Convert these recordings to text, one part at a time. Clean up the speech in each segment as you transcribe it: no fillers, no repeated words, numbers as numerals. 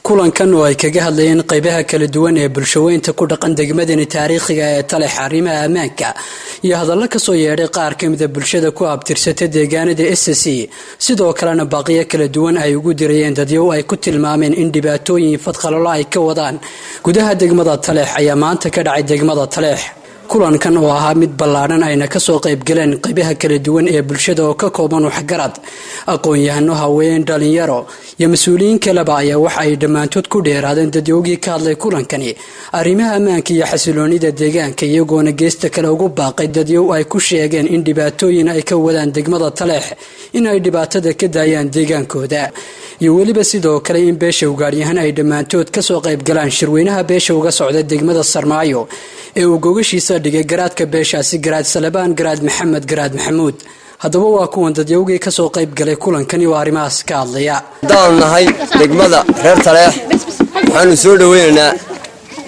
Kulankan oo ay kaga hadlayeen qaybaha kala duwan ee bulshaweynta ku dhaqan degmadani taariikhiga ee Taleex, arrimaha ammaanka iyo hadallo kasoo yeedhay qaar ka mida bulshada ku abtirsata deegaanada SSC, sidoo kalena baaqiyo kala duwan ay ugu dirayeen dadyow ay ku tilmaameen in dhibaatooyin fadqalalo ay ka wadaan gudaha degmada Taleex, ayaa maanta ka dhacay degmada Taleex. Kulankan oo ahaa mid ballaadhan ayna kasoo qaybgaleen qaybaha kala duwan ee bulshada oo ka kooban waxgarad, aqoon-yahano, haween, dhalinyaro iyo mas-uuliyiin kaleba, ayaa waxa ay dhammaantood ku dheeraadeen dadyowgii ka hadlay kulankani arrimaha ammaanka iyo xasiloonida deegaanka, iyagoona geesta kale ugu baaqay dadyow ay ku sheegeen in dhibaatooyin ay ka wadaan degmada Taleex in ay dhibaatada ka daayaan deegaankooda, iyo weliba sidoo kale in beesha Ugaaryahan ay dhammaantood kasoo qaybgalaan shirweynaha beesha uga socda degmada Sarmaayo ee uu gogashiisa dhigay garaadka beeshaasi, Garaad Salabaan Garaad Maxamed Garaad Maxamuud. Haddaba waa kuwan dadyowgii kasoo qayb galay kulankani oo arrimahaas ka hadlaya. Haddaanu nahay degmada reer Taleex, waxaanu soo dhoweynaynaa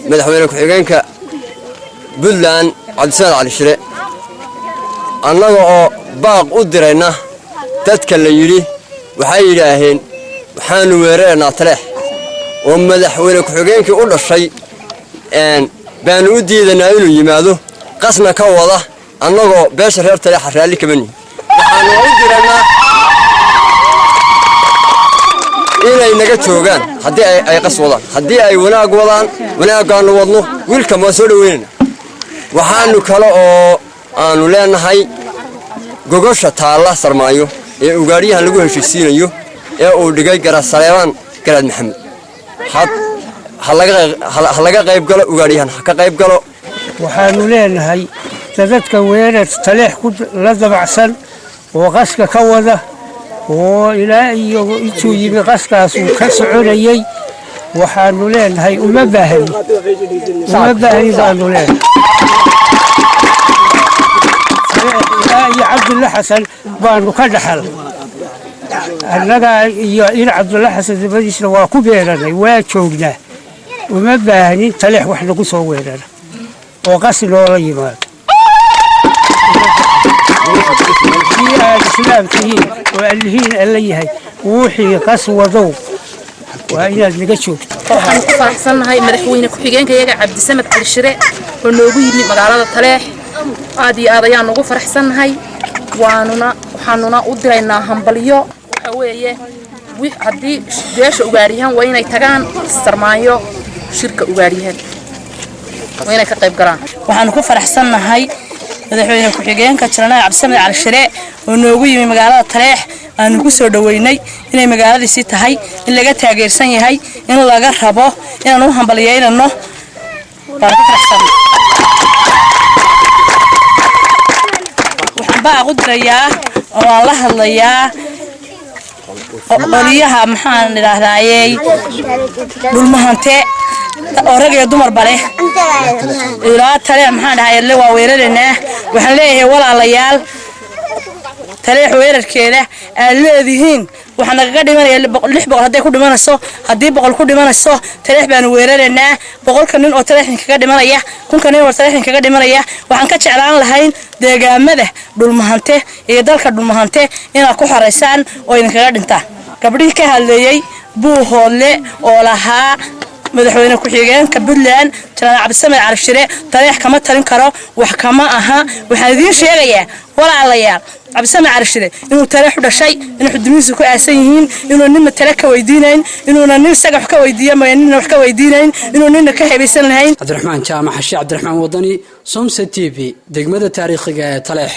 madaxweyne ku-xigeenka Puntland, Cabdisamed Cali Shire, annaga oo baaq u dirayna dadka la yidhi waxay yidhaaheen waxaanu weeraraynaa Taleex, oo madaxweyne ku-xigeenkii u dhashay baanu u diidanaa inuu yimaado, qasna ka wada. Annagoo beesha reer Taleexa raalli kama nihin. Waxaanu u diraynaa inay naga joogaan haddii ay qas wadaan. Haddii ay wanaag wadaan, wanaaggaanu wadno, wiilkan waan soo dhoweynayna. Waxaanu kale oo aanu leenahay gogosha taalla Sarmaayo ee Ugaadhyahan lagu heshiisiinayo ee uu dhigay Garaad Saleebaan Garaad Maxamed, ha laga qayb galo, Ugaadhyahan ha ka qayb galo. Waxaanu leenahay dadadka weerar Taleex ku la dabacsan oo qaska ka wada, oo ilaa iyo intuu yimi qaskaas uu ka soconayey, waxaanu leenahay uma baahni, uma baahni baanu leenahay. Ilaa iyo Cabdulla Xasan baanu ka dhaxal annagaa, iyo in Cabdulla Xasan dabadiisna waa ku beeranay, waa joognaa. Uma baahnin Taleex wax nagu soo weerara oo qas noola yimaado. Haddii aad islaam tihiin oo allihiin alla yahay, wixii qas wadow waa inaad naga joogto. Waxaanu ku faraxsannahay madaxweyne ku-xigeenka iyaga, Cabdisamed Cali Shire, oo noogu yimi magaalada Taleex. Aad iyo aad ayaan ugu faraxsannahay, waanuna waxaanuna u diraynaa hambalyo. Waxa weeye, haddii beesha Ugaaryahan waa inay tagaan Sarmaanyo, shirka Ugaaryahan waa inay ka qayb galaan. Waxaanu ku faraxsannahay madaxweyne ku-xigeenka Jenaraal Cabdisamed Cali Shire oo noogu yimi magaalada Taleex. Aanu ku soo dhoweynay inay magaaladiisii tahay, in laga taageersan yahay, in laga rabo, inaan u hambalyeynano baan ku faraxsannahay. Waxaan baaq u dirayaa oo aan la hadlayaa qoliyaha, maxaan idhaahdayey, Dhulmahante oo rag iyo dumarba leh ilaa Taleex, maxaan dhahay, le waa weeraraynaa. Waxaan leeyahay, walaalayaal, Taleex weerarkeeda aad leedihiin waxaa nagaga dhimanaya 600 hadday ku dhimanayso, haddii 100 ku dhimanayso, Taleex baanu weeraraynaa. 100-ka nin oo Taleexin kaga dhimanaya, 1000-ka nin oo Taleexin kaga dhimanaya, waxaan ka jeclaan lahayn deegaamada Dhulmahante iyo dalka Dhulmahante inaad ku xoraysaan oo idinkaga dhintaan. Gabdhihii ka hadleeyey Buuhoodle oo lahaa madaxweyne ku-xigeenka Puntland Jenaraal Cabdisamed Cali Shire Taleex kama talin karo, wax kama aha, waxaan idiin sheegayaa, walaalayaal, Cabdisamed Cali Shire inuu Taleex u dhashay, inuu xudumihiisu ku aasan yihiin, inuu ninna tale ka weydiinayn, inuuna nin isaga wax ka weydiiya mooye nina wax ka weydiinayn, inuu nina ka hebaysan lahayn. Cabdiraxmaan Jaamac Xashi, Cabdiraxmaan Wadani, Somsa TV, degmada taariikhiga ee Taleex.